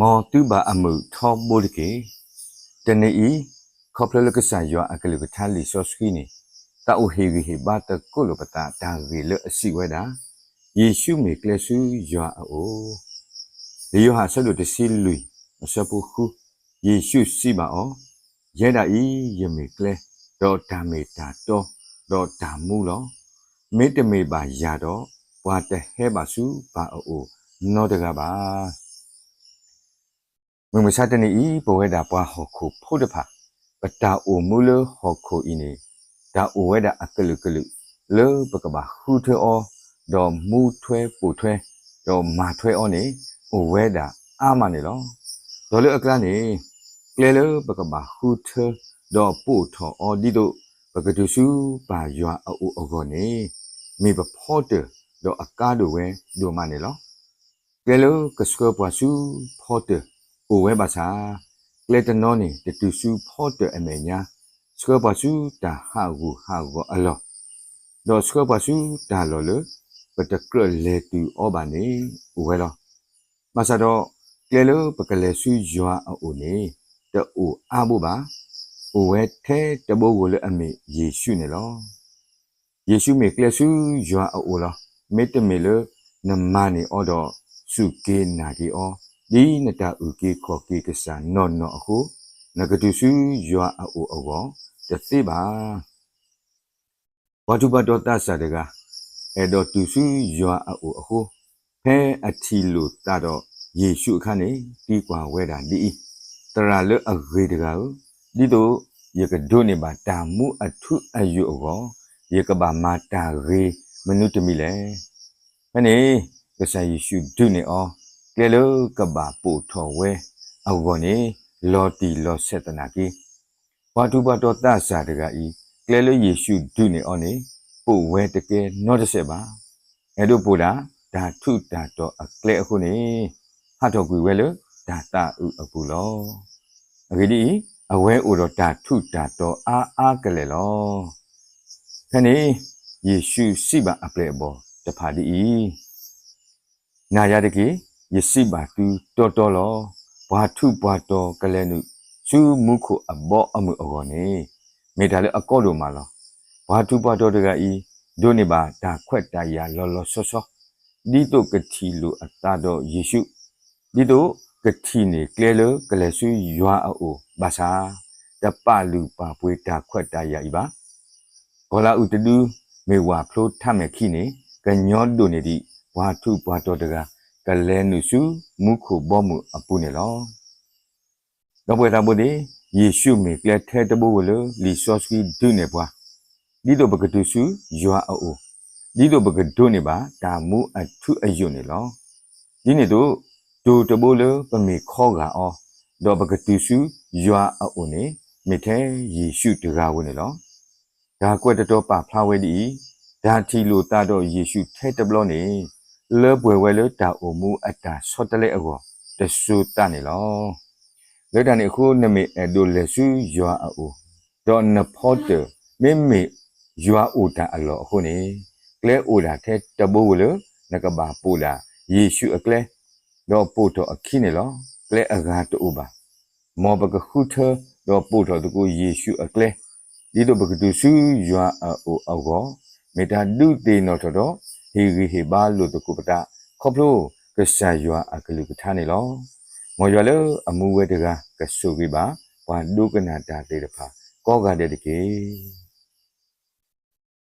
မ်သုဘၣ်အမုာ်ထီဘိတက့ၢ်. တနံၤအံၤ, ခီဖျိလၢကစၢ်ယွၤအကလုၢ်ကထါလံာ်စီဆှံန့ၣ်, သးအိၣ်ဟ့ၣ်ဂံၢ်ဟ့ၣ်ဘါသကိးလိာ်ပသးတၢ်ဂ့ၢ်လၢအစံးဝဲဒၣ်, ယ့ၣ်ၡူးမ့ၢ်ကျဲဆူယွၤအအိၣ်. လံာ်ယိၤဟၣ်အဆၢဒိၣ်တဆံလွံၢ် အဆၢဖိဃု, ယ့ၣ်ၡူးစံးဘၣ်အီၤ, ယဲဒၣ်အံၤ ယမ့ၢ်ကျဲ, ဒီးတၢ်မ့ၢ်တၢ်တီ, ဒီးတၢ်မူလီၤ. မ့တမ့ၢ်ဘၣ်ယၤဒီး, ပှၤတဟဲဘၣ်ဆူပၢ်အအိၣ်နီတဂၤဘၣ်. မုၢ်မဆါတနံၤအံၤ ပဝဲဒၣ်ပှၤဟီၣ်ခိၣ်ဖိတဖၣ်, ပတၢ်အိၣ်မူလၢဟီၣ်ခိၣ်အံၤန့ၣ်, တၢ်အိၣ်ဝဲဒၣ်အကလုာ်ကလုာ်, လၢပကဘၣ်ဃုထၢအီၤ, ဒီးမူထွဲပိာ်ထွဲ, ဒီးမၤထွဲအီၤန့ၣ်, အိၣ်ဝဲဒၣ်အါမးန့ၣ်လီၤ. ဒီးလၢအကျါန့ၣ်, ကျဲလၢပကဘၣ်ဃုထၢ, ဒီးပိာ်ထီၣ်အီၤဒ်သိး, ပကတုၤဆူပၢ်ယွၤအအိၣ်အဂီၢ်န့ၣ်, မ့ၢ်ပဖီတၢၣ်, ဒီးအကါဒိၣ်ဝဲဒိၣ်မးန့ၣ်လီၤ. ကျဲလၢကဆှၢပှၤဆူဖီတၢၣ်အိၣ်ဝဲဘၣ်ဆၣ်, ကျဲတနီၤန့ၣ်တတုၤဆူဖီတၢၣ်အမဲာ်ညါ, ဆှၢပှၤဆူတၢ်ဟးဂူာ်ဟးဂီၤအလီၢ်, ဒီးဆှၢပှၤဆူတၢ်လီၢ်လၢပတကြၢးလဲၤတုၤအီၤဘၣ်န့ၣ်အိၣ်ဝဲလီၤ. ဘၣ်ဆၣ်ဒီး, ကျဲလၢပကလဲၤဆူယွၤအအိၣ်န့ၣ်, တအိၣ်အါဘိဘၣ်, အိၣ်ဝဲထဲတဘိဧိၤလၢအမ့ၢ်ယ့ၣ်ၡူးန့ၣ်လီၤ. ယ့ၣ်ၡူးမ့ၢ်ကျဲဆူယွၤအအိၣ်လီၤ. မ့တမ့ၢ်လၢနမၤန့ၢ်အီၤဒီးစူၢ်က့ၤနာ်က့ၤအီၤ, ဒ်နတၢ်အုၣ်က့ၤခီၣ်က့ၤကစၢ်နီၢ်နီၢ်အဃိ, နကတုၤဆူယွၤအအိၣ်အဂီၢ်တသ့ဘၣ်. ပှၤထူးပှၤတီၤသးစၢ်တဂၤ, အဲၣ်ဒိးတုၤဆူယွၤအအိၣ်အဃိ, ဖဲအထံၣ်လိာ်သးဒီးယ့ၣ်ၡူးအခါန့ၣ် သံကွၢ်ဝဲဒၣ်ဒ်အံၤ, သရၣ်လၢအဂ့ၤတဂၤဧၢ, ဒ်သိးယကဒိးန့ၢ်ဘၣ်တၢ်မူအထူအယိာ်အဂီၢ်, ယကဘၣ်မၤတၢ်ဂ့ၤမနုၤတမံၤလဲၣ်. ဖဲန့ၣ်, ကစၢ်ယ့ၣ်ၡူးဒုးနဲၣ်အီၤ, ကျဲလၢကဘၣ်ပိာ်ထီၣ်ဝဲအဂီၢ်န့ၣ်, လီၤတံၢ်လီၤဆဲးသနာ်က့ ပှၤထူးပှၤတီၤသးစၢ်တဂၤအံၤ, ကျဲလၢယ့ၣ်ၡူးဒုးနဲၣ်အီၤန့ၣ်, ပိာ်ဝဲတကဲနီတစဲးဘၣ်. အဲၣ်ဒိးပိာ်ဒၣ်တၢ်ထူးတၢ်တီၤအကျဲအဃိန့ၣ်, ဟးထီၣ်ကွံာ်ဝဲလၢတၢ်သးအုးအပူၤလီၤ. အဂ့ၢ်ဒ်အံၤ, အဝဲအိၣ်ဒီးတၢ်ထူးတၢ်တီၤအါအါကလဲာ်လီၤ. ဖဲန့ၣ်, ယ့ၣ်ၡူးစံးဘၣ်အပျဲၢ်အဘီၣ်တဖၣ်ဒ်အံၤ, နာ်ယၤတက့ၢ်, ယစံးဘၣ်သုတီတီလီၤ. ပှၤထူးပှၤတီၤကလဲၤနုာ်ဆူမူခိၣ်အဘီအမုၢ်အဂီၢ်န့ၣ်, မ့ၢ်တၢ်လၢအကီဒိၣ်မးလီၤ. ပှၤထူးပှၤတီၤတဂၤအံၤ, ဒိးန့ၢ်ဘၣ်တၢ်ခွဲးတၢ်ယာ်လီၤလီၤဆီဆီ, ဒ်သိးကထံၣ်လိာ်အသးဒီးယ့ၣ်ၡူး, ဒ်သိးကထံၣ်န့ၢ်ကျဲလၢကလဲၤဆူယွၤအအိၣ်ဘၣ်ဆၣ်, တပာ်လုၢ်ပာ်ပှ့ၤတၢ်ခွဲးတၢ်ယာ်အံၤဘၣ်. ကီၤလၤအုးတဒု, မ့ၢ်ဝၣ်ဖျိထးမဲာ်ခံန့ၣ်, ကညီဒိၣ်န့ၢ်ဒံးပှၤထူးပှၤတီၤတဂၤ, ကလဲၤနုာ်ဆူမူခိၣ်ဘီမုၢ်အပူၤန့ၣ်လီၤ. ဒီပုၢ်ဝဲၢ်သးဘိသ့ၣ်, ယ့ၣ်ၡူးမ့ၢ်ကျဲထဲတဘိဧိၤလၢလံာ်စီဆှံဒုးနဲၣ်ပှၤ, ဒ်သိးပကတုၤဆူယွၤအအိၣ်, ဒ်သိးပကဒိးန့ၢ်ဘၣ်တၢ်မူအထူအယိာ်န့ၣ်လီၤ. ဒ်န့ၣ်အသိး, တိၤတဘိလၢပမ့ၢ်ခီဂာ်အီၤ, ဒီးပကတုၤဆူယွၤအအိၣ်န့ၣ်, မ့ၢ်ထဲယ့ၣ်ၡူးတဂၤဧိၤန့ၣ်လီၤ. တၢ်ကွဲးတတီၤပာ်ဖျါဝဲဒ်အံၤ, တၢ်ထံၣ်လိာ်သးဒီးယ့ၣ်ၡူးထဲတဘျီန့ၣ်, လၢပှဲၤဝဲလၢတၢ်အိၣ်မူအတၢ်ဆီတလဲအဂီၢ်, တစိၤသးန့ၣ်လီၤ. လၢတၢ်န့ၣ်အဃိ နမ့ၢ်အဲၣ်ဒိးလဲၤဆူယွၤအအိၣ်, ဒီးနဖီတၢၣ်မ့မ့ၢ်ယွၤအိၣ်တၢ်အလီၢ်အဃိန့ၣ်, ကျဲအိၣ်ဒၣ်ထဲတဘိဧိၤလၢနကဘၣ်ပိာ်ဒၣ်ယ့ၣ်ၡူးအကျဲ, ဒီးပိာ်ထီၣ်အခံန့ၣ်လီၤ. ကျဲအဂၤတအိၣ်ဘၣ်. မ်ပကဃုထၢ, ဒီးပိာ်ထီၣ်သကိးယ့ၣ်ၡူးအကျဲ, ဒ်သိးပကတုၤဆူယွၤအအိၣ်အဂီၢ်, မ့ၢ်တၢ်ဒုးသ့ၣ်နီၣ်ထီၣ်ဒီး ဟ့ၣ်ဂံၢ်ဟ့ၣ်ဘါလိာ်သကိးပသး, ခီဖျိကစၢ်ယွၤအကလုၢ်ကထါန့ၣ်လီၤ. မ်ယွၤလၢအမူဝဲတဂၤကဆိၣ်ဂ့ၤဘၣ် ပှၤဒိကနၣ်တၢ်သ့ၣ်တဖၣ်ကိးဂၤဒဲးတက့ၢ်.